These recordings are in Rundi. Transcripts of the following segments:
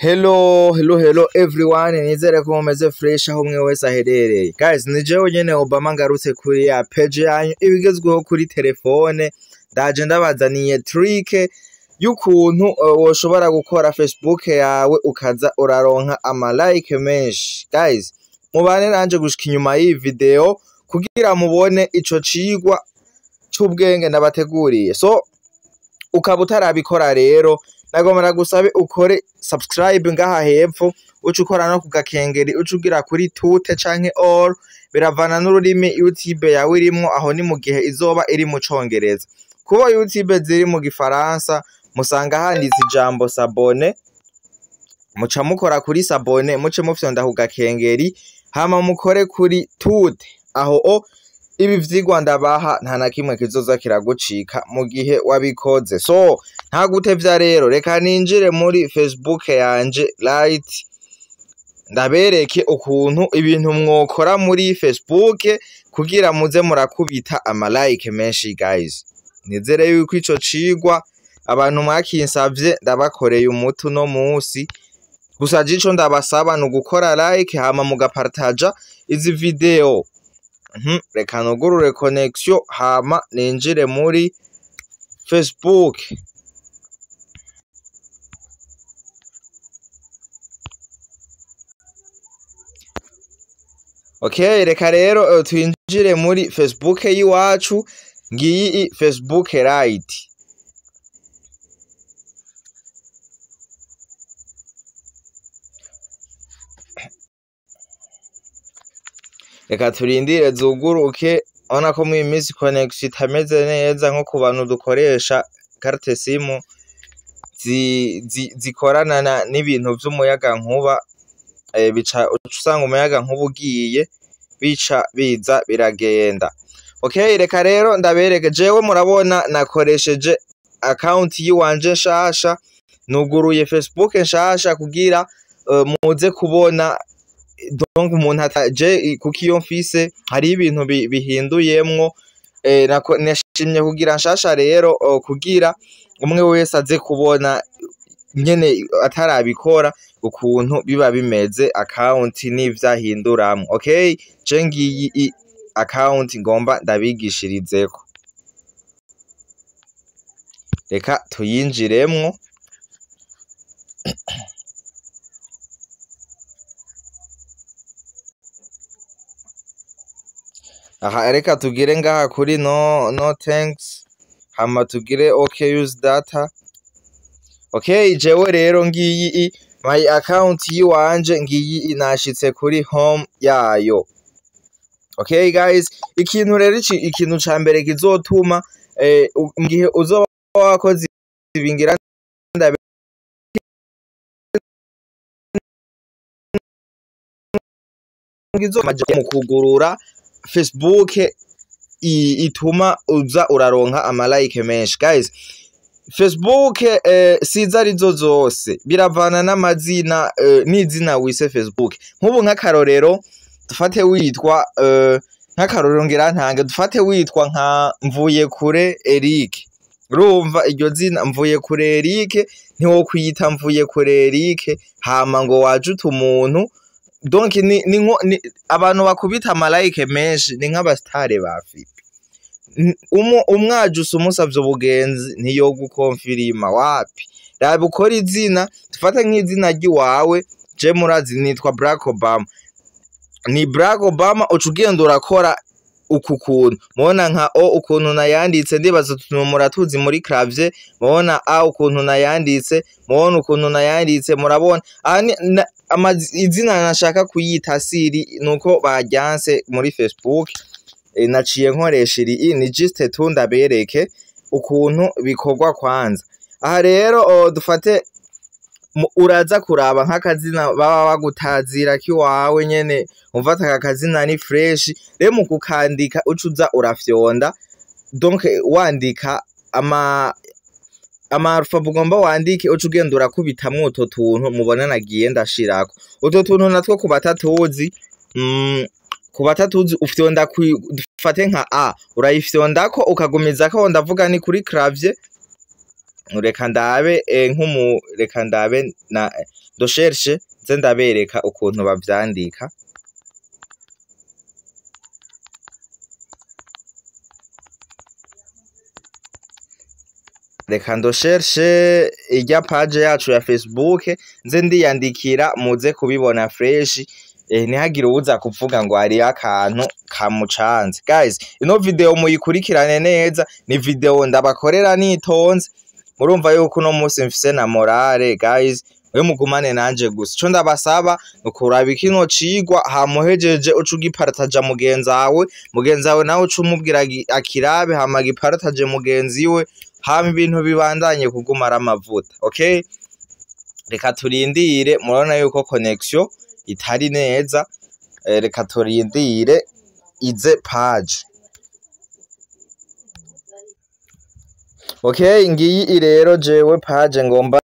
Hello, hello, hello everyone, nizere ko mumeze fresh aho umwe wese aherereye. Guys, ni jewe nyene Obama ngarutse kuri ya page yanyu ibigezweho kuri telefone, ndaje ndabazaniye trick y'ukuntu woshobora gukora Facebook yawe ukaza uraronka ama like menshi. Guys, mubane nanje gushika inyuma y'iyi video kugira mubone ico cigwa c'ubwenge ndabateguriye. So, ukaba utarabikora rero nagomba nagusabe ukore subscribe ngaha hepfo, uce ukora no kugakengeri, uce ugira kuri tute canke all, biravana n'ururimi YouTube yawe irimwo, aho ni mu gihe izoba iri mu congereza. Kuba YouTube ziri mu gifaransa musanga handitse ijambo s'abonner, muca mukora kuri s'abonner, muce mufyonda ku gakengeri, hama mukore kuri tute, aho o ibi vyigwa ndabaha nta na kimwe kizoza kiragucika mu gihe wabikoze. So nta gutevya rero, reka ninjire muri Facebook yanje right, ndabereke ukuntu ibintu mwokora muri Facebook kugira muze murakubita ama like menshi. Guys, nizere yuko ico cigwa abantu mwakinsavye ndabakoreye umuti uno musi. Gusa jico ndabasaba ni ugukora like hama mugapartaja izi video. Reka nugurure connection hama ninjire muri Facebook. Okay, reka rero twinjire muri Facebook y'iwacu, ngiyi Facebook right. Reka turindire zuguruke, urabona ko mw'iyi minsi connection itameze neza nko ku bantu dukoresha carte simu zikorana n'ibintu vy'umuyagankuba, bica usanga umuyagankuba ugiye bica biza biragenda. Okay, reka rero ndabereke, jewe murabona nakoresheje account yiwanje nshasha, nuguruye Facebook nshasha kugira muze kubona. Donc umuntu ataje kuko iyo mfise hari ibintu bihinduyemwo, nashimye kugira nshasha rero kugira umwe wese aze kubona nyene atarabikora ukuntu biba bimeze account n'ivyahinduramwo. Okay, je ngiyi account ngomba ndabigishirizeko, reka tuyinjiremwo. Aha reka tugire ngaha kuri no thanks, hama tugire okay use data. Okay, jewe rero ngiyi my account yiwanje ngiyi nashitse kuri home yayo. Okay guys, ikintu rero ikintu ca mbere kizotuma mugihe uzoba wakoze ibingira mu kugurura Facebook ituma uza uraronka ama like menshi. Guys, Facebook siza arizo zose, biravana n'amazina n'izina wise Facebook. Nk'ubu nk'akarorero dufate witwa nk'akarorero ngira ntange dufate witwa nka Mvuyekure Eric. Urumva iryo zina Mvuyekure Eric ntiwokwiyita Mvuyekure Eric hama ngo waje umuntu. Donc ni abantu bakubita ama like menshi ni nk'abastare ba Fipi. Umwaje umusavye ubugenzi ntiyogukonfirima wapi. Raba ukora izina, dufate nk'izina ry'iwawe, je murazi nitwa Barack Obama. Ni Barack Obama uca ugenda urakora uku kuntu. Mubona nka O ukuntu nayanditse, ndibaza utuntu muratuzi muri clavier, mubona A ukuntu nayanditse, mubona ukuntu nayanditse, murabona. Aha ni izina nashaka kuyita siri nuko baryanse muri Facebook, naciye nkoresha iri ni juste tu ndabereke ukuntu bikorwa kwanza. Aha rero dufate uraza kuraba nk'akazina baba bagutazira kiwawe nyene, umva aka kazina ni fresh, rero mu kukandika ucuza urafyonda, donc wandika ama alphabet ugomba wandike, uca ugenda urakubitamwo utwo tuntu mubona nagiye ndashirako. Utwo tuntu natwo ku batatuzi ufyonda dufate nka A, urayifyondako ukagumizako, ndavuga ni kuri clavier, Reka ndabe nkumu reka ndabe na ndoshershe nze ndabereka ukuntu bavyandika. Reka ndoshershe irya page yacu ya Facebook nze ndiyandikira muze kubibona fresh, ntihagire uwuza kuvuga ngo hariyo akantu kamucanze. Guys, ino video muyikurikirane neza, ni video ndabakorera nitonze. Murumva yuko uno munsi mfise na morale guys, we mugumane nanje gusa. Ico ndabasaba ni ukuraba kino cigwa, hama uhejeje uce ugiparataja mugenzawe, mugenzawe nawe uce umubwira akirabe, hama agiparataje mugenzi we, hama ibintu bibandanye kuguma ari amavuta. Okay? Reka turindire, murabona yuko connection itari neza, reka turindire ize page. Okay, ngiyi rero jewe page ngomba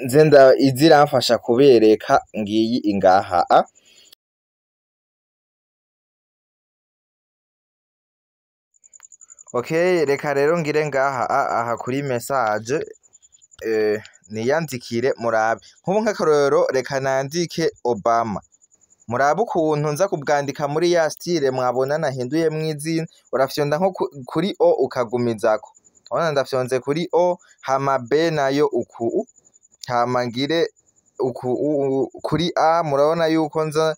nze iziramfasha kubereka, ngiyi ingaha. Okay, reka rero ngire ngaha aha kuri message, niyandikire murabe. Nk'ubu nk'akarorero reka nandike Obama. Murabe ukuntu nza kubwandika muri ya style mwabona nahinduyemwo izina, urafyonda nko kuri O ukagumizako. Urabona ndafyonze kuri O, hama B nayo uku, hama ngire uku, kuri A, murabona yuko nza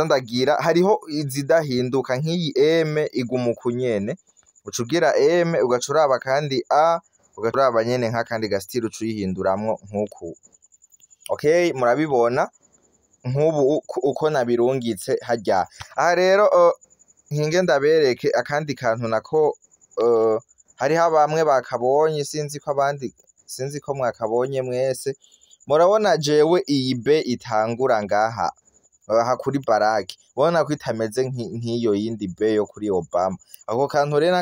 ndagira, hariho izidahinduka nk'iyi M iguma uku nyene. Uca ugira M ugaca uraba kandi A, ugaca uraba nyene nk'akandi ga style uca uyihinduramwo nk'uku. Okay, murabibona nk'ubu uko nabirungitse harya. Aha rero nkinge ndabereke akandi kantu nako, hariho bamwe bakabonye, sinzi ko abandi, sinzi ko mwakabonye mwese. Murabona jewe iyi B itangura ngaha, aha kuri Barack, ubona ko itameze nk'iyo yindi B yo kuri Obama. Ako kantu rero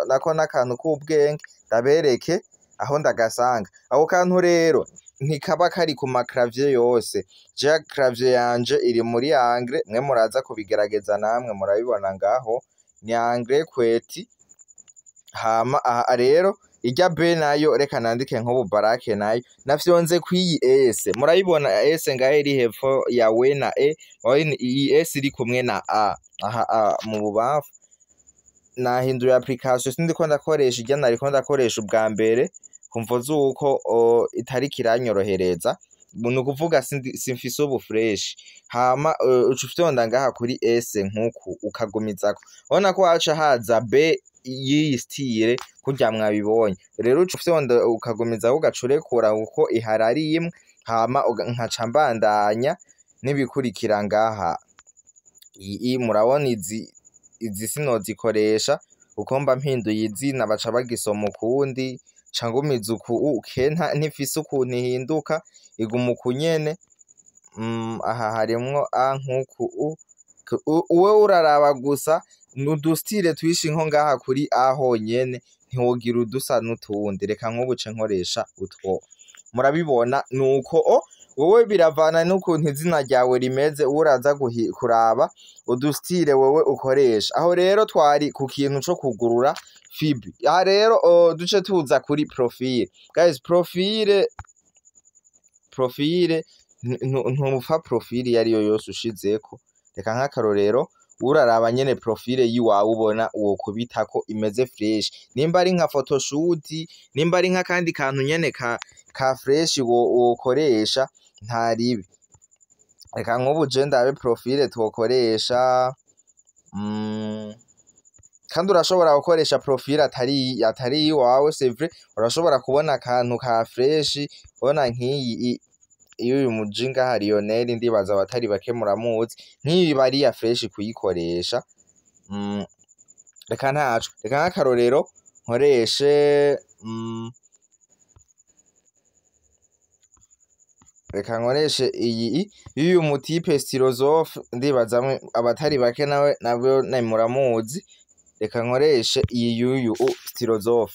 nako n'akantu k'ubwenge, ndabereke aho ndagasanga. Ako kantu rero ntikaba kari ku ma clavier yose. Jewe clavier yanje iri muri anglais, mwe muraza kubigerageza namwe murabibona ngaho, ni anglais kweti. Hama aha rero irya B nayo reka nandike nk'ubu Barack nayo nafyonze kw'iyi S, murayibona S ngaho iri hepfo ya W na E, murabona iyi S iri kumwe na A aha A mu bubamfu. Nahinduye application, sindiko ndakoresha irya nariko ndakoresha ubwa mbere kumvo zuko itariko iranyorohereza, ni ukuvuga simfise ubu fresh. Hama uca ufyonda ngaha kuri S nkuku ukagumizako, urabona ko haca haza B y'iyi style kurya mwabibonye. Rero uca ufyonda ukagumizako ugaca urekura kuko ihari ari imwe, hama nkaca mbandanya n'ibikurikira ngaha. Iyi murabona izi sinozikoresha kuko mba mpinduye izina baca bagisoma ukundi, nca ngumiza uku ke ntifise ukuntu ihinduka, iguma uku nyene. Aha harimwo A nkuku u, wewe uraraba gusa n'udustyle twishi nko ngaha kuri A honyene, ntiwogira udusa n'utundi. Reka nk'ubu ce nkoresha utwo, murabibona nuko o wewe biravana n'ukuntu izina ryawe rimeze, uraza kuraba udustyle wewe ukoresha. Aho rero twari ku kintu co kugurura FB. Aha rero duce tuza kuri profile. Guys, profile ntupfa profile iyo ariyo yose ushizeko. Reka nk'akarorero uraraba nyene profile yiwawe ubona wokubitako imeze fresh, nimba ari nka photoshoot, nimba ari nk'akandi kantu nyene ka fresh wokoresha nta ribi. Reka nk'ubu je ndabe profile twokoresha, kandi urashobora gukoresha profile atari iwawe, c'est vrai, urashobora kubona akantu ka fresh, ubona nk'iyi iyo uyu mujinga hari Lionel, ndibaza abatari bake muramuzi, nk'iyi iba ari iya fresh kuyikoresha. Reka ntaco, reka nk'akarorero nkoreshe, reka nkoreshe iyi y'uyu mutipe Philosophe, ndibaza abatari bake nawe nabo muramuzi. Reka nkoreshe iyi y'uyu Philosophe.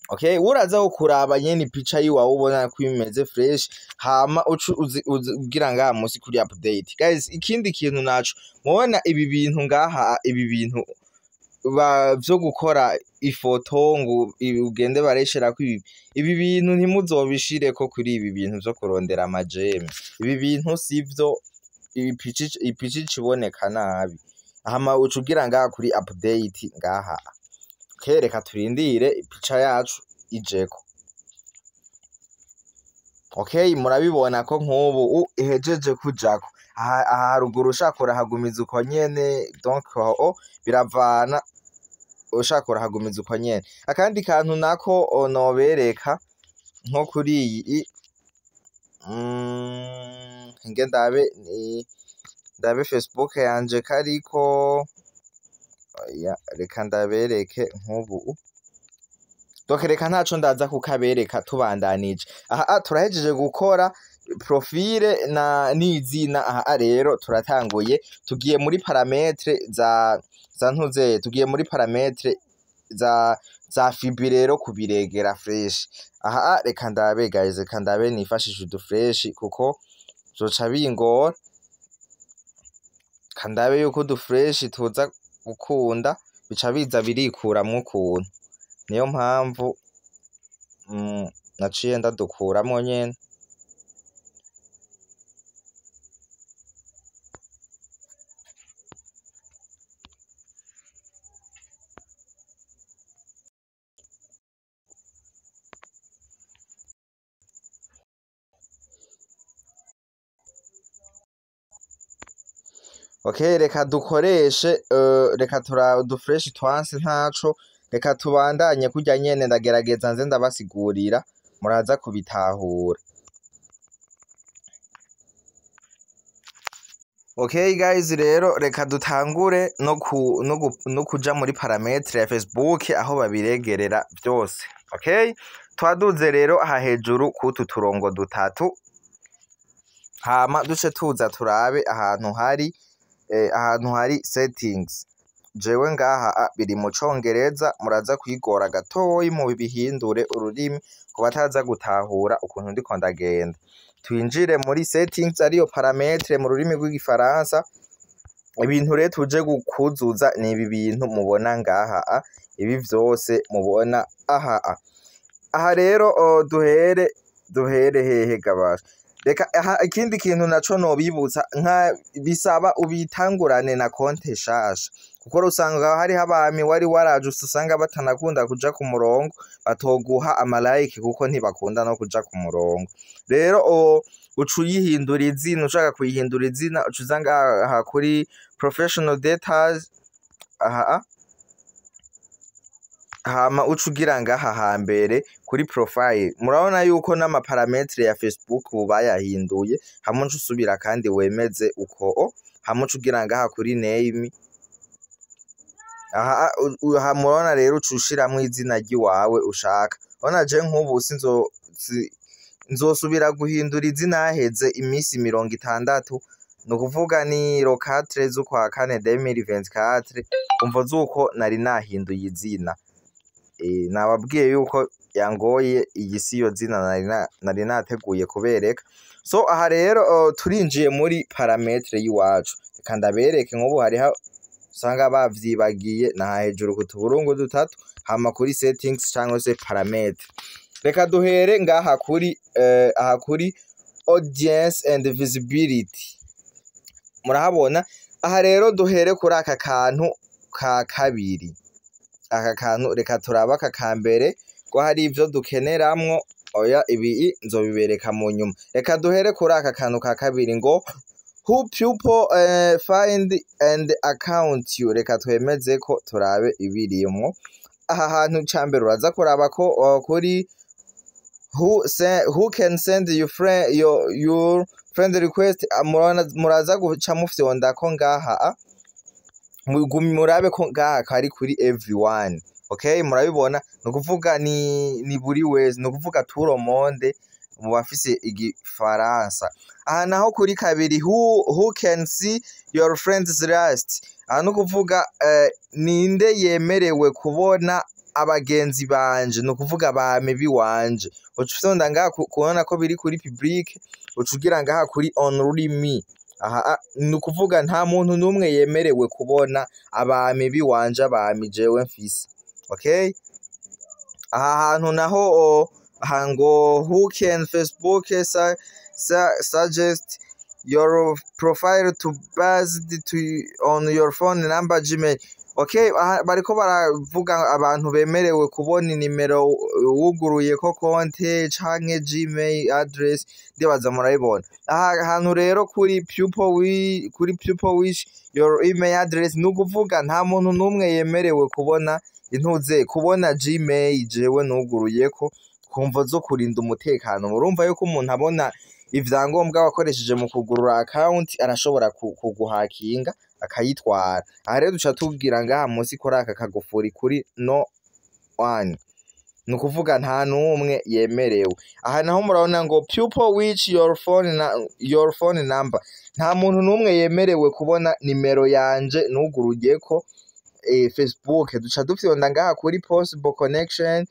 Okay, uraza kuraba nyene picha yiwawe ubona ko imeze fresh, hama ucu ugira ngaha musi kuri update. Guys, ikindi kintu naco mubona ibi bintu ngaha, ibi bintu vyo gukora ifoto ngo ugende bareshirako ibi bintu, ntimuzobishireko kuri ibi bintu vyo kurondera ama j'aime. Ibi bintu sivyo, ipica ica iboneka nabi. Hama uca ugira ngaha kuri update ngaha. Okay, reka turindire ipica yacu ijeko. Okay, murabibona ko nk'ubu ihejeje kujako. Aha haruguru ushaka urahagumiza uko nyene, donc aho biravana, ushaka urahagumiza uko nyene. Akandi kantu nako nobereka nko kuri iyi, nge ndabe Facebook yanje kariko, oya, reka ndabereke nk'ubu. Donc reka ntaco ndaza kukabereka tubandanije. Aha turahejeje gukora profile na n'izina. Aha rero turatanguye, tugiye muri paramètres za ntuze, tugiye muri paramètres za FB rero kubiregera fresh. Aha reka ndabe guys, reka ndabe nifashishe udu flèche kuko zoca bingora. Reka ndabe yuko udu flèche tuza gukunda, bica biza birikuramwo ukuntu. Niyo mpamvu naciye ndadukuramwo nyene. Okay, reka dukoreshe, reka tura udu flèche twanse ntaco, reka tubandanye kurya nyene, ndagerageza nze ndabasigurira, muraza kubitahura. Okay guys, rero reka dutangure no kuja muri paramètres ya Facebook aho babiregerera vyose. Okay, twaduze rero aha hejuru kutu turongo dutatu, hama duce tuza turabe ahantu hari settings. Jewe ngaha biri mu congereza, muraza kwigora gatoyi mu bihindure ururimi ku bataza gutahura ukuntu ndiko ndagenda. Twinjire muri settings, ariyo paramètres mu rurimi rw'igifaransa. Ibintu rero tuje kuzuza ni ibi bintu mubona ngaha, ibi vyose mubona aha. Aha rero duhere hehe gabasha? Reka aha ikindi kintu naco nobibutsa, nka bisaba ubitangurane na konte shasha, kuko usanga hariho abami wari waraje usanga batanakunda kuja ku murongo, batoguha ama like kuko ntibakunda no kuja ku murongo. Rero uca uyihindura izina, ushaka kuyihindura izina uca uza ngaha kuri professional details aha, hama uca ugira ngaha hambere kuri profile. Murabona yuko n'ama paramètres ya Facebook ubu bayahinduye. Hamwe uca usubira kandi wemeze uko, hamwe uca ugira ngaha kuri name. Aha aha murabona rero uca ushiramwo izina ry'iwawe ushaka. Urabona je nk'ubu nzosubira guhindura izina haheze imisi 60, ni ukuvuga ni le 4 z'ukwa kane 2024, kumvo z'uko nari nahinduye izina. Nababwiye yuko yangoye, iyi siyo zina nari nateguye kubereka. So aha rero turinjiye muri paramètres y'iwacu. Reka ndabereke, nk'ubu hariho usanga bavyibagiye, naha hejuru ku tuburungu dutatu, hama kuri settings cyangwa se paramètres. Reka duhere ngaha kuri aha kuri audience and visibility, murahabona. Aha rero duhere kuri aka kantu ka kabiri, aka kantu. Reka turabe aka ka mbere ko hari ivyo dukeneramwo. Oya, ibi nzobibereka mu nyuma. Reka duhere kuri aka kantu ka kabiri ngo "Who people find and account you". Reka twemeze ko turabe ibirimwo aha hantu. Cambere uraza kuraba ko kuri who can send you friend, your friend request. Muraza guca mufyonda ko ngaha, murabe ko ngaha kari kuri everyone. Okay, murabibona, ni ukuvuga ni buri wese, ni ukuvuga tout le monde mu bafise igifaransa. Aha naho kuri kabiri, who can see your friends list. Aha ni ukuvuga ninde yemerewe kubona abagenzi banje, ni ukuvuga bame biwanje. Uca ufyonda ngaha kubona ko biri kuri public, uca ugira ngaha kuri only me. Aha ni ukuvuga nta muntu n'umwe yemerewe kubona aba amis biwanje, aba amis jewe mfise. Okay, aha hantu naho aha ngo "Who can Facebook suggest your profile to based on your phone number, Gmail?" Okay, aha bariko baravuga abantu bemerewe kubona inimero wuguruyeko konte canke Gmail address. Ndibaza murabibona. Aha hantu rero kuri people with your email address, ni ukuvuga nta muntu n'umwe yemerewe kubona intuze, kubona Gmail jewe nuguruyeko, ku mvo zo kurinda umutekano. Murumva yuko umuntu abona ivyangombwa wakoresheje mu kugurura account, arashobora kuguhakinga akayitwara. Aha rero duca tubwira ngaha munsi kuri aka kagufuri kuri no one, ni ukuvuga nta n'umwe yemerewe. Aha naho murabona ngo people with your phone number, nta muntu n'umwe yemerewe kubona nimero yanje nuguruyeko Facebook. Duca dufyonda ngaha kuri possible connection,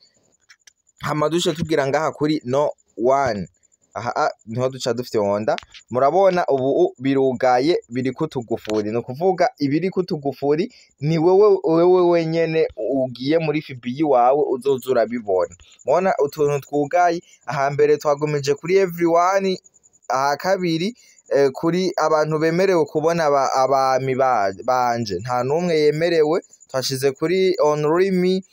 hama duce tubwira ngaha kuri no one. Aha niho duca dufyonda. Murabona ubu birugaye, biriko utugufuri. Ni ukuvuga ibiriko utugufuri ni wewe wenyene ugiye muri FB yiwawe uzoza urabibona. Mubona utuntu twugaye. Ahambere twagumije kuri everyone, aha kabiri kuri abantu bemerewe kubona aba amis banje, nta n'umwe yemerewe, twashize kuri only me.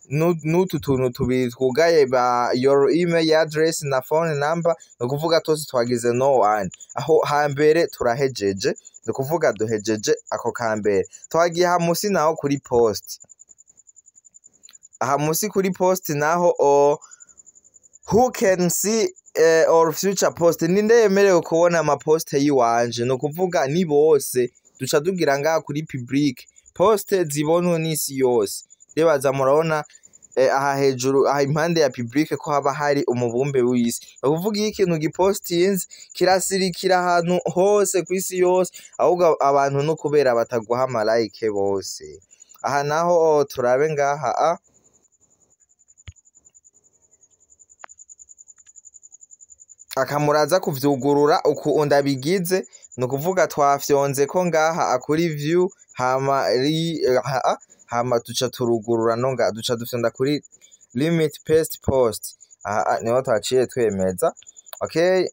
N'utu tuntu tubiri twugaye ba your email address na phone number, ni ukuvuga twose twagize no one. Aho hambere turahejeje, ni ukuvuga duhejeje ako kambere. Twagiye aha musi naho kuri post. Aha musi kuri post naho who can see all future post? Ninde yemerewe kubona amaposte yiwanje? Ni ukuvuga ni bose. Duca tugira ngaha kuri public, post zibonwe n'isi yose. Ndibaza murabona aha hejuru, aha impande ya public, ko haba hari umubumbe w'isi. Ni ukuvuga iyo ikintu gipostinze kirasirikira ahantu hose kw'isi yose. Ahubwo abantu no kubera bataguha ama like bose. Aha naho turabe ngaha a akamuraza kuvyugurura uku ndabigize. Ni ukuvuga twafyonze ko ngaha kuri view, hama hama duca turugurura no nga duca dufyonda kuri limit past post. Aha niho twaciye twemeza. Okay,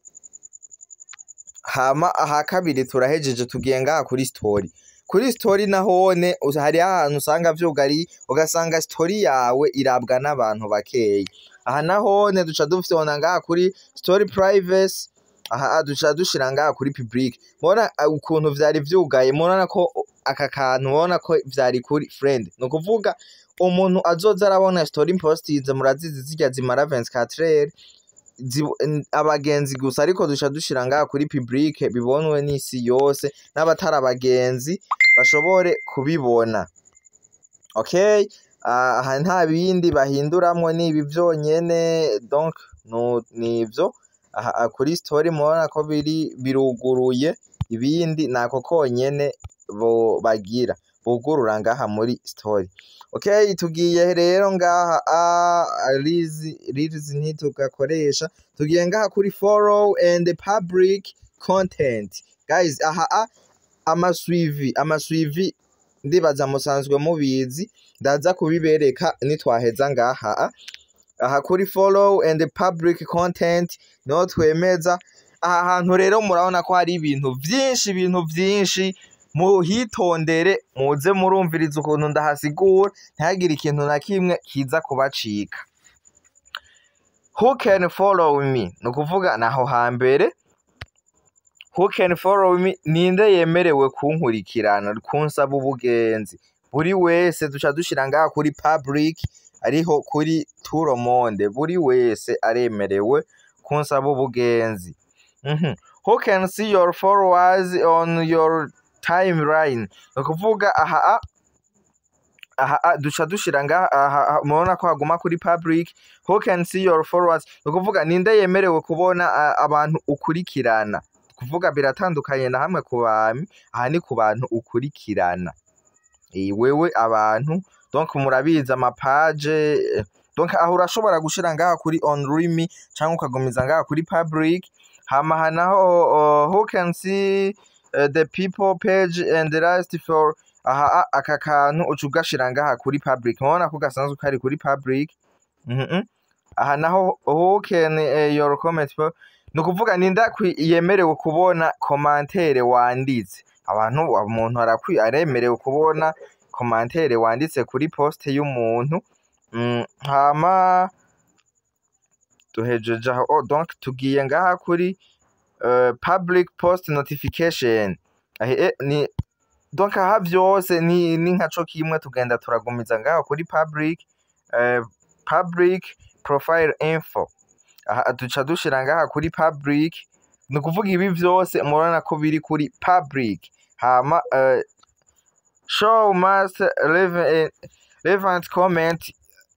hama aha kabiri turahejeje. Tugiye ngaha kuri story. Kuri story nahone hari ahantu usanga vyugari, ugasanga story yawe irabwa n'abantu bakeyi. Aha nahone duca dufyonda ngaha kuri story privacy. Aha duca dushira ngaha kuri public. Mubona ukuntu vyari vyugaye? Murabona ko aka kantu, mubona ko vyari kuri friend. Ni ukuvuga umuntu azoza arabona story postinze, murazizi zirya zimara 24 heures, abagenzi gusa. Ariko duca dushira ngaha kuri public, bibonwe n'isi yose, n'abatari abagenzi bashobore kubibona. Okay, aha nta bindi bahinduramwo, ni ibi vyonyene. Donc nivyo aha kuri story murabona ko biri biruguruye. Ibindi nako konyene bo bagira bugurura ngaha muri story. Okay, tugiye rero ngaha a reels. Reels ntitugakoresha. Tugiye ngaha kuri follow and public content, guys. Aha amasuivi, amasuivi ndibaza musanzwe mubizi, ndaza kubibereka nitwaheza ngaha. Aha kuri follow and public content niho twemeza. Aha hantu rero murabona ko hari ibintu vyinshi, ibintu vyinshi. Muhitondere, muze murumviriza ukuntu ndahasigura, ntihagire ikintu na kimwe kiza kubacika. Who can follow me? Ni ukuvuga naho hambere, who can follow me? Ninde yemerewe kunkurikirana, kunsaba ubugenzi? Buri wese. Duca dushira ngaha kuri public, ariho kuri tout le monde, buri wese aremerewe kunsaba ubugenzi. Who can see your followers on your timeline? Ni ukuvuga aha duca dushira ngaha. Aha murabona ko haguma kuri public. Who can see your followers? Ni ukuvuga ninde yemerewe kubona abantu ukurikirana. Kuvuga biratandukanye na hamwe ku ba amis, aha ni ku bantu ukurikirana. Wewe abantu, donc murabizi amapage. Donc aho urashobora gushira ngaha kuri only me canke ukagumiza ngaha kuri public. Hama aha naho who can see the people page and the last for. Aha aka kantu uca ugashira ngaha kuri public. Murabona ko gasanzwe kari kuri public. Aha naho who can your comment for, ni ukuvuga ninda yemerewe kubona commentaire wanditse. Abantu, umuntu aremerewe kubona commentaire wanditse kuri post y'umuntu. Hama duhejeje aho. Oh, donc tugiye ngaha kuri public post notification. Ni donc aha vyose ni nkaco kimwe, tugenda turagumiza ngaha kuri public. Public profile info, aha duca dushira ngaha kuri public. Ni ukuvuga ibi vyose murabona ko biri kuri public. Hama show most relevant comment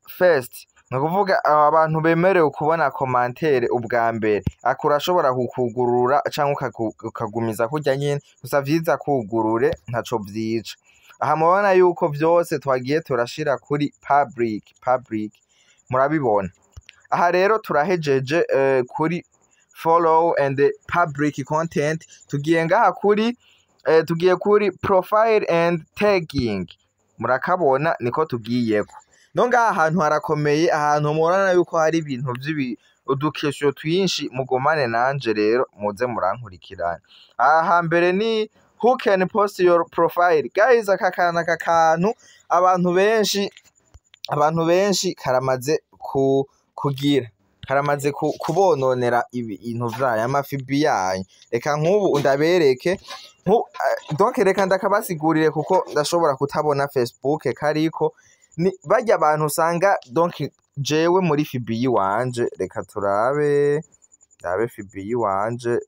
first, ni ukuvuga abantu bemerewe kubona commentaire ubwa mbere. Aka urashobora kukugurura canke ukagumiza kurya nyene, gusa vyiza kugurure, ntaco vyica. Aha murabona yuko vyose twagiye turashira kuri public, public murabibona. Aha rero turahejeje kuri follow and public content. Tugiye ngaha kuri tugiye kuri profile and tagging. Murakabona niko tugiyeko. No ngaha ahantu harakomeye, ahantu murabona yuko hari ibintu vy'ibi udukesho twinshi. Mugumane nanje rero, muze murankurikirana. Aha hambere ni who can post your profile. Guys, aka kantu, aka kantu abantu benshi karamaze ku kugira karamaze kubononera ibintu vyayo, ama FB yanyu. Reka nk'ubu ndabereke. Donc reka ndakabasigurire, kuko ndashobora kutabona Facebook kariko. Ni barya abantu usanga, donc jewe muri FB yiwanje, reka turabe, ndabe FB yiwanje.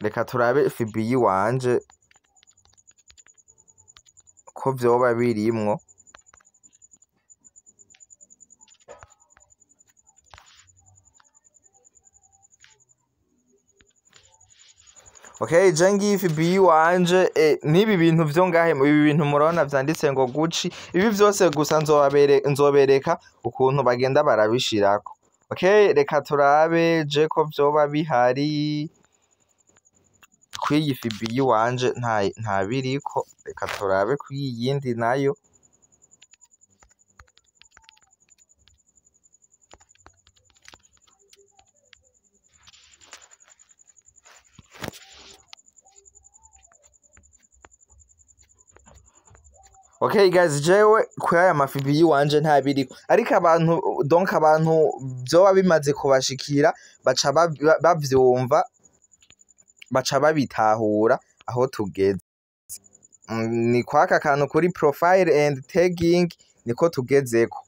Reka turabe FB yiwanje ko vyoba birimwo. Okay, je ngiyi FB yiwanje. N'ibi bintu vyo ngahe, ibi bintu murabona vyanditse ngo Gucci, ibi vyose gusa nzobereka ukuntu bagenda barabishirako. Okay, reka turabe je ko vyoba bihari kw'iyi FB yiwanje. Nta biriko. Reka turabe kw'iyi yindi nayo. Okay guys, jewe kuri aya ma FB yiwanje nta biriko, ariko abantu, donc abantu vyoba bimaze kubashikira baca bavyumva, baca babitahura aho tugeze. Ni kwaka kantu kuri profile and tagging niko tugezeko.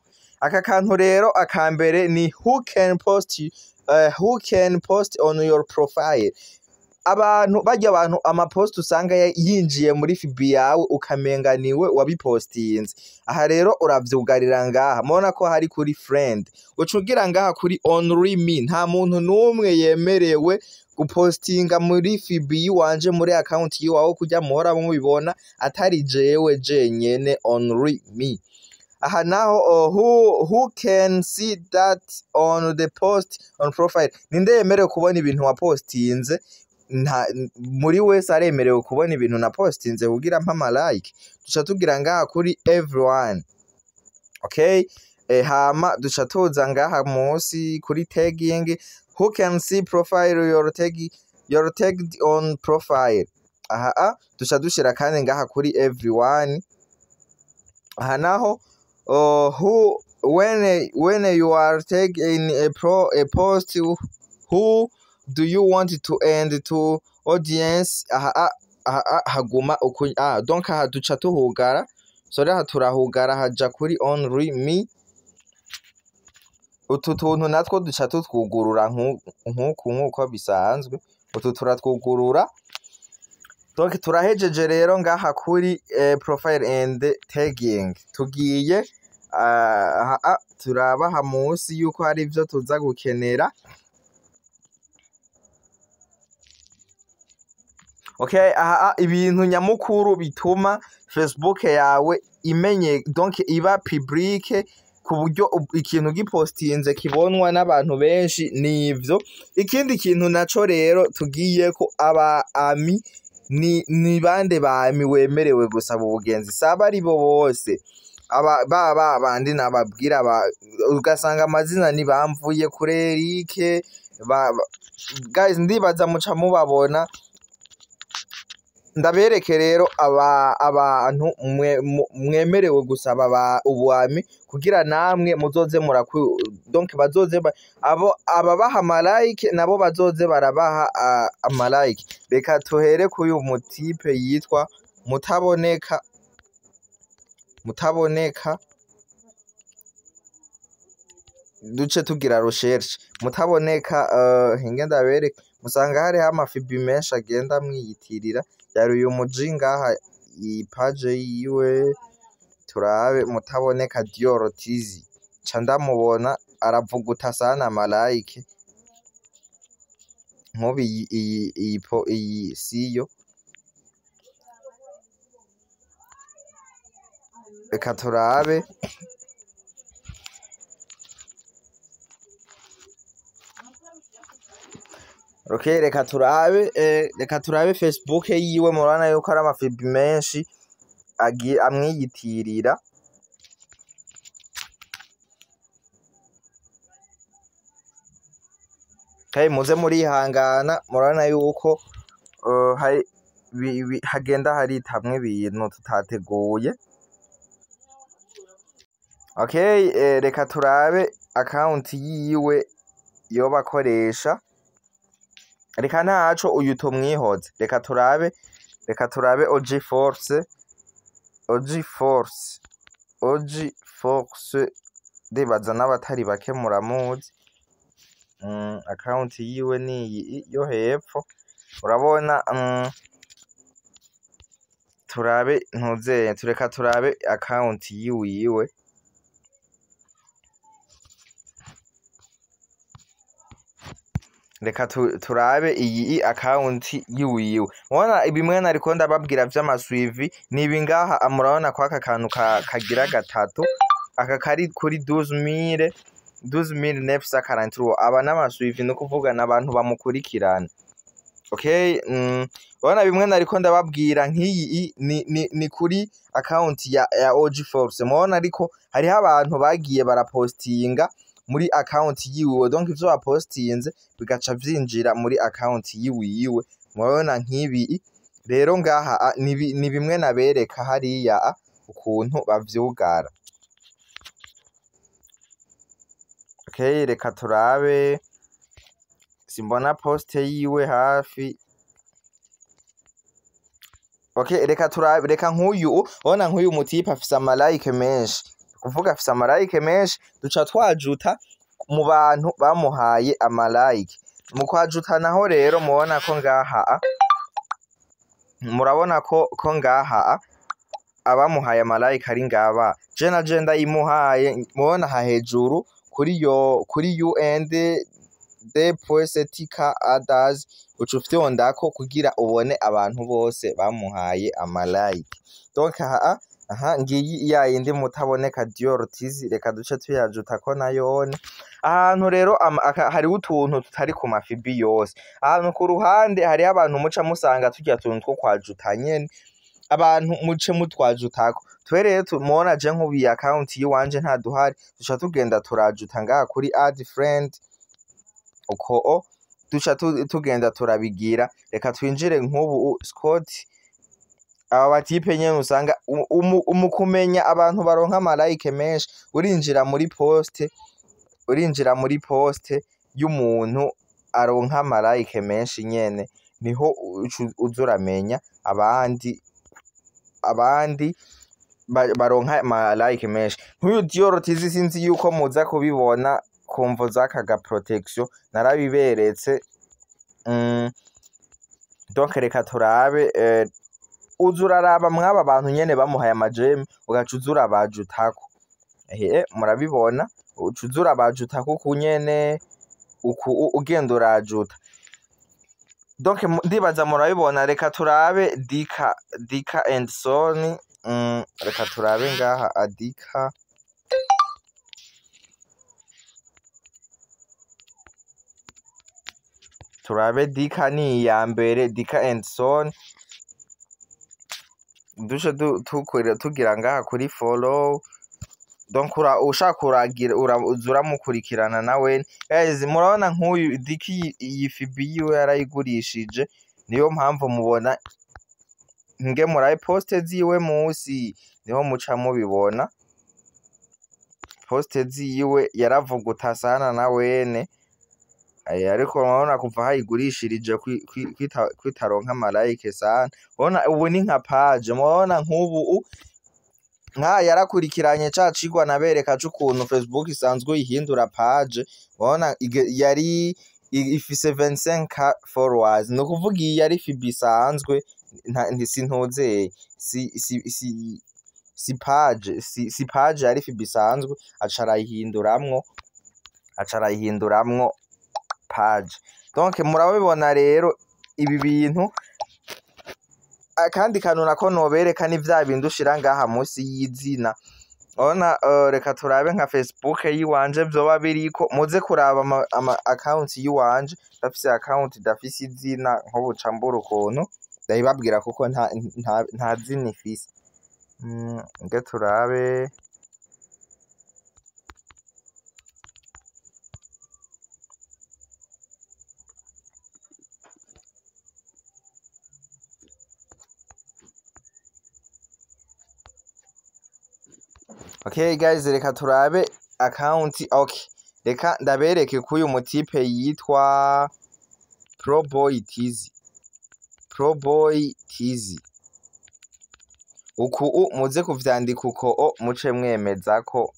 Aka kantu rero akambere ni who can post on your profile. Abantu barya, abantu amapost usanga yinjiye muri FB yawe ukamenga niwe wabipostinze. Aha rero uravyugarira ngaha, mubona ko hari kuri friend, uca ugira ngaha kuri only me. Nta muntu n'umwe yemerewe gupostinga muri FB yiwanje, muri account yiwawe kurya muhora mubibona, atari jewe jenyene, only me. Aha naho who can see that on the post on profile, ninde yemerewe kubona ibintu wapostinze? Nta muri wese aremerewe kubona ibintu na postinze kugira mpa ama like. Duca tugira ngaha kuri everyone. Okay, hama duca tuza ngaha munsi kuri tagging, who can see profile your tag, your tagged on profile. Aha duca dushira kandi ngaha kuri everyone. Aha naho who when you are tagged in a post, who do you want to end to audience? Aha aha haguma uku. Donc aha duca tuhugara. Sorry, aha turahugara, haja kuri only me. Utu tuntu natwo duca tutwugurura nkuku nkuko bisanzwe, utu turatwugurura. Donc turahejeje rero ngaha kuri profile and tagging. Tugiye aha, turabaha munsi yuko hari ivyo tuza gukenera. Okay, aha ibintu nyamukuru bituma Facebook yawe imenye, donc iba public. ku buryo ikintu gipostinze kibonwa n'abantu benshi. Nivyo. Ikindi kintu naco rero tugiye ko, aba ami ni bande ba ami wemerewe gusaba ubugenzi? Saba ari bo bose, aba ba bandi nababwira ugasanga amazina ni bamvuye kuri Eric guys, ndibaza muca mubabona. Ndabereke rero aba abantu mwemerewe gusaba ubu ami, kugira namwe muzoze murakwi, donc bazoze abo ababaha ama like nabo bazoze barabaha ama like. Reka tuhere kuri uyu mutipe yitwa Mutaboneka. Mutaboneka, duce tugira recherche Mutaboneka. Hinge ndabereke, musanga hariho amafibi menshi agenda amwiyitirira. Yari uyu muji ngaha, iyi page yiwe, turabe Mutaboneka Dior Tizi, ca ndamubona aravuguta sana ama like. Nkubu iyi siyo. Reka turabe. Okay, reka turabe Facebook yiwe. Murabona yuko ari amafibi menshi amwiyitirira. Hey, muze murihangana, murabona yuko hari hagenda haritamwo ibintu tutateguye. Okay, reka turabe account yiwe yoba akoresha. Reka ntaco, uyu tumwihoze. Reka turabe OG Force, OG Force, OG Force, ndibaza n'abatari bake muramuzi. Account yiwe niyi yo hepfo, urabona. Turabe ntuzeye, tureka turabe account yiwiwe. Reka turabe iyi account yiwiwe. Mubona bimwe nariko ndababwira vy'ama suivi ni ibi ngaha. Murabona ko aka kantu kagira gatatu aka kari kuri 12000, 12943, aba n'ama suivi, ni ukuvuga n'abantu bamukurikirana. Okay, urabona bimwe nariko ndababwira nk'iyi ni kuri account ya OG Force. Murabona ariko hariho abantu bagiye barapostinga muri account yiwiwe, donc ivyo bapostinze bigaca vyinjira muri account yiwiwe. Murabona nk'ibi rero ngaha, ni bimwe nabereka hariya, ukuntu bavyugara. Okay, reka turabe, simbona post yiwe hafi. Okay, reka turabe, reka nk'uyu, urabona nk'uyu mutipe afise ama like menshi, kuvuga afise ama like menshi, duca twajuta mu bantu bamuhaye ama like. Mu kwajuta naho rero mubona ko ngaha, murabona ko ngaha, abamuhaye ama like ari ngaba. Je na je ndayimuhaye. Mubona aha hejuru kuri yo, kuri UND D.TK others, uca ufyondako kugira ubone abantu bose bamuhaye ama like. Donc aha ngiyi ya yindi Mutaboneka Dior Tizi, reka duce tuyajutako nayone. Ahantu rero hariho utuntu tutari ku mafibi yose. Ahantu ku ruhande hariho abantu muca musanga turya tuntu two kwajuta nyene, abantu muce mutwajutako. Twe rero mubona je nk'ubu iyi account yiwanje nta duhari, duca tugenda turajuta ngaha kuri add friend, uko o duca tugenda turabigira. Reka twinjire nk'ubu Scott, aba batipe nyene usanga mu kumenya abantu baronka ama like menshi, urinjira muri post y'umuntu aronka ama like menshi nyene, niho uza uramenya abandi baronka ama like menshi. Nk'uyu Dior Tizi, sinzi yuko muza kubibona kumvo z'aka ga protection, narabiberetse. Donc reka turabe, uza uraraba mw'aba bantu nyene bamuhaye ama j'aime, ugaca uza urabajutako. Ehe, murabibona, uca uza urabajutako uku nyene, uku ugenda urajuta. Donc ndibaza murabibona. Reka turabe Dika, Dika and Sony. Reka turabe ngaha Adika. Turabe Dika ni iya mbere, Dika and Son. Duce tugira ngaha kuri follow. Donc ushaka uragira uza uramukurikirana nawe. Guys, murabona nk'uyu Diki, iyi FB yiwe yarayigurishije, niyo mpamvu mubona nge murabe post ziwe musi, niho muca mubibona. Post ziwe yaravuguta sana na wene. Ariko murabona kuva hayigurishirije kwitaronka ama like sana. Urabona ubu ni nka page, murabona nk'ubu nka yarakurikiranye ca cigwa nabereka c'ukuntu Facebook isanzwe ihindura page. Urabona yari ifise 25K followers, ni ukuvuga iyi yari FB isanzwe, sintuzeye, si page, si page, yari FB isanzwe, aca arayihinduramwo page. Donc murabibona rero ibi bintu. Akandi kantu nako nobereka ni vya bindi ushira ngaha musi y'izina. Urabona, reka turabe nka Facebook yiwanje vyoba biriko. Muze kuraba ama account yiwanje, ndafise account idafise izina, nko buca mbura ukuntu ndabibabwira kuko nta zina ifise. Nge turabe. Okay guys, reka turabe account. Okay, reka ndabereke ko uyu mutipe yitwa Proboy TZ, Proboy TZ. Uku muze kuvyandika uko o muce mwemeza ko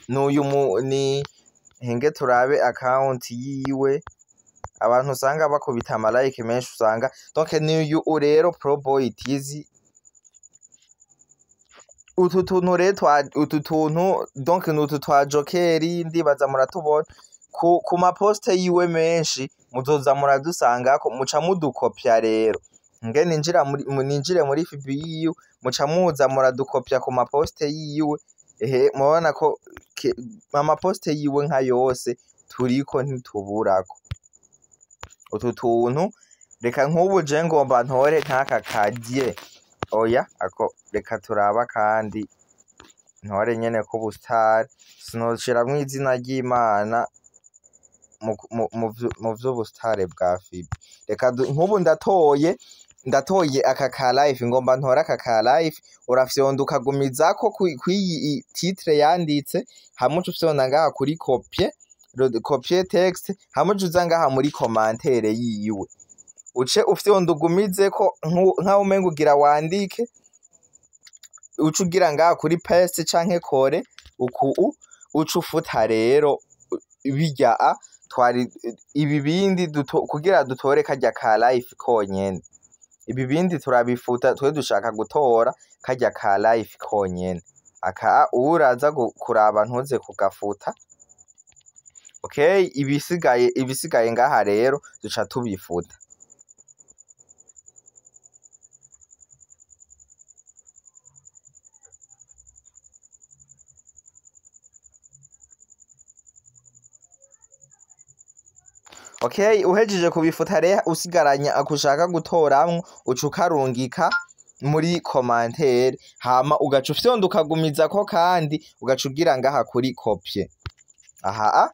n'uyu ni henge. Turabe account yiwe, abantu usanga bakubita ama like menshi usanga. Donc ni uyu rero, Proboy TZ. Utu tuntu rero utu tuntu, donc ni utu twa jokeri, ndibaza muratubona ku maposte yiwe menshi, muzoza muradusangako, muca mudukopya. Rero nge ninjira muri ninjire muri FB yiwe, muca muza muradukopya ku maposte yiwe. Ehe, murabona ko amaposte yiwe nka yose turiko, ntituburako utu tuntu. Reka nk'ubu je ngomba ntore nk'aka kadie. Oya, ako reka turaba kandi ntore nyene ko bustar, sinoshiramwo izina ry'Imana mu vy'ubustare bwa FB. Reka nk'ubu ndatoye aka ka life, ngomba ntore aka ka life. Urafyonda ukagumizako kw'iyi titre yanditse, hamwe uca ufyonda ngaha kuri copier, copier texte, hamwe uca uza ngaha muri commentaire yiwe, uce ufyonda ugumizeko nkaho umenga ugira wandike, uca ugira ngaha kuri paste canke coller. Uku uca ufuta rero birya a twari ibi bindi kugira dutore karya ka life konyene. Ibi bindi turabifuta, twe dushaka gutora karya ka life konyene. Aka uraza kuraba ntuze kugafuta. Okay, ibisigaye ngaha rero duca tubifuta. Okay, uhejeje kubifuta rero, usigaranya akushaka gutoramwo, uca ukarungika muri commentaire, hama ugaca ufyonda ukagumizako kandi ugaca ugira ngaha kuri copier aha a.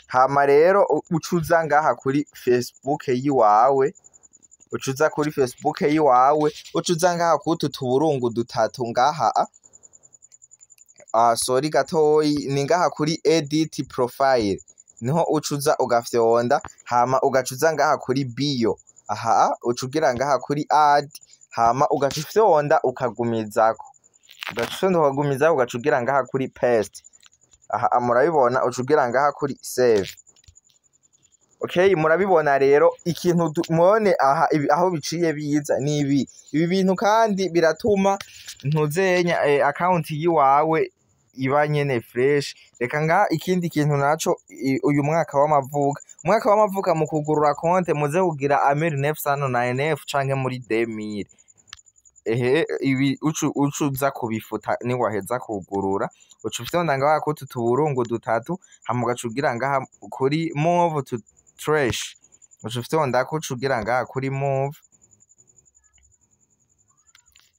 Hama rero uca uza ngaha kuri Facebook yiwawe, uca uza kuri Facebook yiwawe, uca uza ngaha kutu tuburungu dutatu ngaha a. Ah, sorry gatoyi, ni ngaha kuri edit profile niho uca uza ugafyonda, hama ugaca uza ngaha kuri bio aha, uca ugira ngaha kuri add, hama ugaca ufyonda ukagumizako, ugaca ufyonda ukagumizako, ugaca ugira ngaha kuri paste aha. Murabibona, uca ugira ngaha kuri save. Okay, murabibona rero ikintu mubone aha aho biciye biza ni ibi bintu, kandi biratuma ntuzenya account yiwawe iba nyene fresh. Reka nga ikindi kintu naco, uyu mwaka w'amavuka, umwaka w'amavuka mu kugurura konte muze kugira a 1999 canke muri 2000. Ehe, ibi ucu uza kubifuta niwaheza kugurura, uca ufyonda ngaha kutu tuburungu dutatu, hama ugaca ugira ngaha kuri move to trash. Uca ufyondako, uca ugira ngaha kuri move.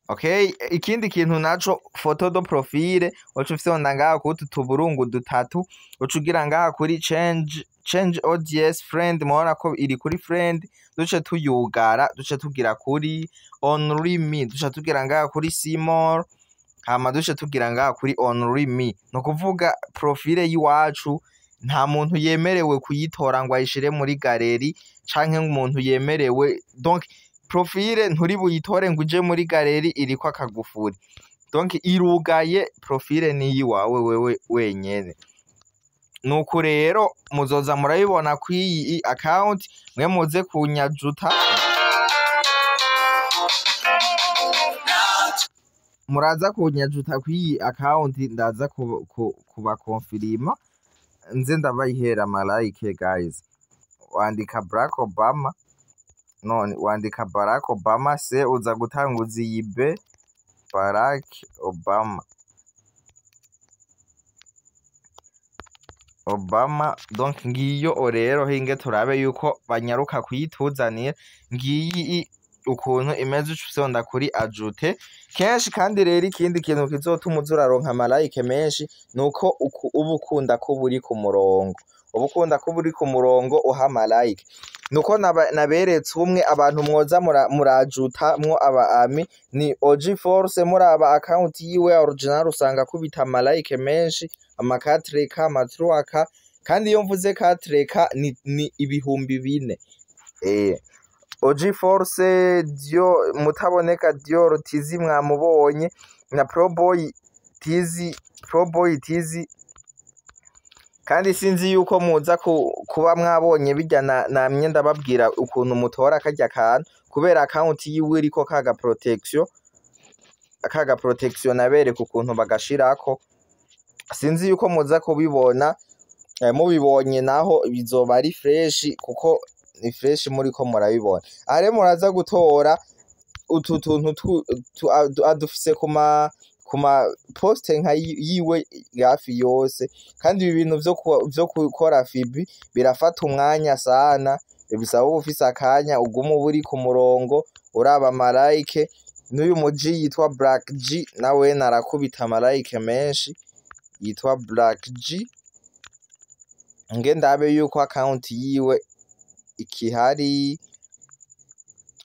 Okay, ikindi kintu naco, photo de profil, uca ufyonda ngaha kutu tuburungu dutatu, uca ugira ngaha kuri change audience friend. Murabona ko iri kuri friend. Duce tuyugara, duce tugira kuri only me, duce tugira ngaha kuri see more, hama duce tugira ngaha kuri only me. Ni ukuvuga profile y'iwacu nta muntu yemerewe kuyitora ngo ayishire muri galerie, canke umuntu yemerewe. Donc profile nturi buyitore ngo uje muri galerie, iriko akagufuri, donc irugaye. Profile ni iyiwawe wewe wenyene. Nuko rero muzoza murabibona kw'iyi account, mwe muze kunyajuta, muraza kunyajuta kw'iyi account, ndaza kubakonfirima nze ndabayihera ama like. Guys, wandika Barack Obama, none wandika Barack Obama, se uza gutanguza iyi B, Barack Obama, Obama. Donc ngiyo rero, hinge turabe yuko banyaruka kuyituzanira. Ngiyi ukuntu imeze, uca ufyonda kuri ajouter kenshi. Kandi rero ikindi kintu kizotuma uza uraronka ama like menshi nuko uba ukunda ko buri ku murongo, uba ukunda ko buri ku murongo uha ama like. Nuko naberetse umwe abantu mwoza murajutamwo aba ami ni OG Force. Muraba account yiwe original, usanga akubita ama like menshi, ama 4K, ama 3K. Kandi iyo mvuze 4K ni 4000. OG Force Dio mutaboneka, Dior Tizi mwamubonye, na Proboy Tizi, Proboy Tizi. Kandi sinzi yuko muza kuba mwabonye bijya namye ndababwira ukuntu mutora karya kantu, kubera account yiwe iriko kaga protection, kaga protection nabereka ukuntu bagashirako. Sinzi yuko muza kubibona. Mubibonye naho bizoba ari fresh, kuko ni fresh muriko murabibona. Aha rero muraza gutora utu tuntu adufise kuma poste nka yiwe hafi yose. Kandi ibi bintu vyo gukora FB birafata umwanya sana, bisaba uba ufise akanya, uguma uba uri ku murongo uraba ama like. N'uyu muji yitwa Black G nawe narakubita ama like menshi, yitwa Black G. Nge ndabe yuko account yiwe ikihari.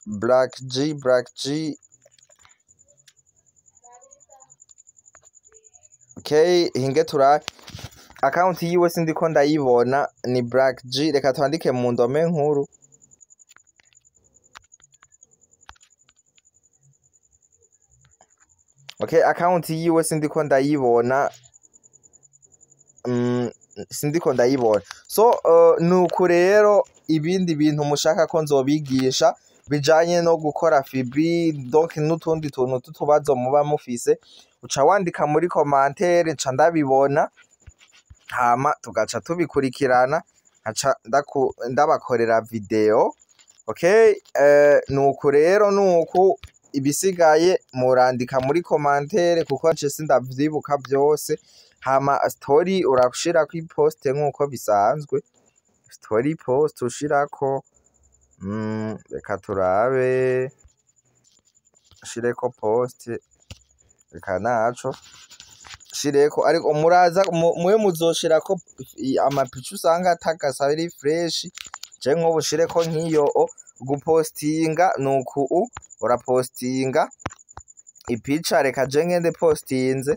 Black G, Black G. Okay, hinge tura account yiwe sindiko ndayibona, ni Black G. Reka twandike mu ndome nkuru. Okay, account yiwe sindiko ndayibona. Sindiko ndayibona. So nuko rero ibindi bintu mushaka ko nzobigisha bijanye no gukora FB, donc n'utundi tuntu tutubazo muba mufise, uca wandika muri commentaire, nca ndabibona, hama tugaca tubikurikirana, nkaca ndabakorera video. Okay, nuko rero nuku ibisigaye murandika muri commentaire, kuko nce sindavyibuka vyose. Hama story urashirako ipost nkuko bisanzwe, story post ushirako, reka turabe, shireko post, reka naco shireko. Ariko muraza mwe muzoshirako amapica usanga atagasa ari fresh. Je nk'ubu shireko nk'iyo o gupostinga, nuku urapostinga ipica. Reka je ngende postinze,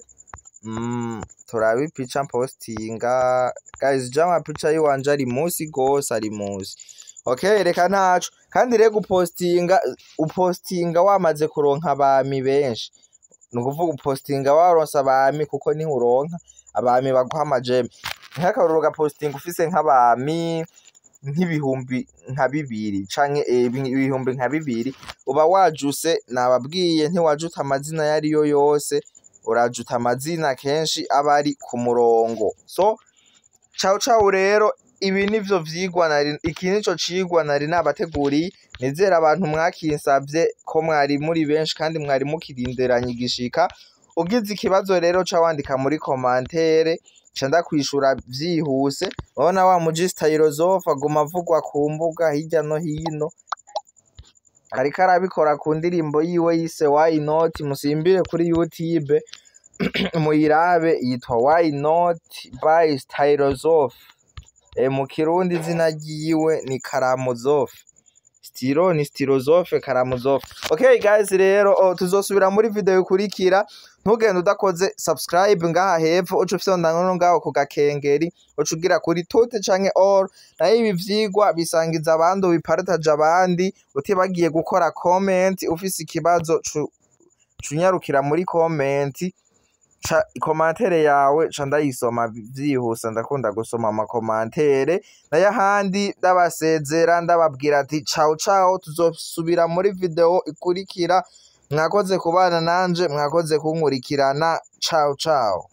turabe ipica postinga. Guys, je amapica yiwanje ari musi gose, ari musi. Okay, reka ntaco. Kandi rero gupostinga, upostinga wamaze kuronka abami benshi, ni ukuvuga upostinga waronse abami, kuko niho uronka abami baguha ama j'aime. Nk'akarorero, ugapostinga ufise nk'abami nk'ibihumbi nka bibiri canke 2000, uba wajuse. Nababwiye, ntiwajuta amazina yariyo yose, urajuta amazina kenshi aba ari ku murongo. So ciao ciao. Rero ibi nivyo vyigwa nari, iki nico cigwa nari nabateguriye. Nizera abantu mwakinsavye ko mwari muri benshi kandi mwari mukirinderanye igishika. Ugize ikibazo rero, ca wandika muri commentaire. Ca ndakwishura vyihuse. Urabona wa muji Stylozof aguma avugwa ku mbuga hirya no hino, ariko arabikora ku ndirimbo yiwe yise "Why Not". Musimbire kuri YouTube muyirabe, yitwa "Why Not" by Stylozof. Mu Kirundi izina ryiwe ni Karamuzof, Stilo ni Stylozof Karamuzof. Okay guys, rero tuzosubira muri video ikurikira. Ntugende udakoze subscribe ngaha hepfo, uca ufyonda no ngaho ku gakengeri, uca ugira kuri toutes canke all. Nayo ibi vyigwa bisangiza abandi, ubipartage abandi, utibagiye gukora comment. Ufise ikibazo cunyarukira muri comment, ca commentaire yawe ca ndayisoma vyihuse, ndakunda gusoma ama commentaires. Nayo ahandi ndabasezera, ndababwira ati ciao ciao, tuzosubira muri video ikurikira. Mwakoze kubana nanje, mwakoze kunkurikirana. Ciao ciao.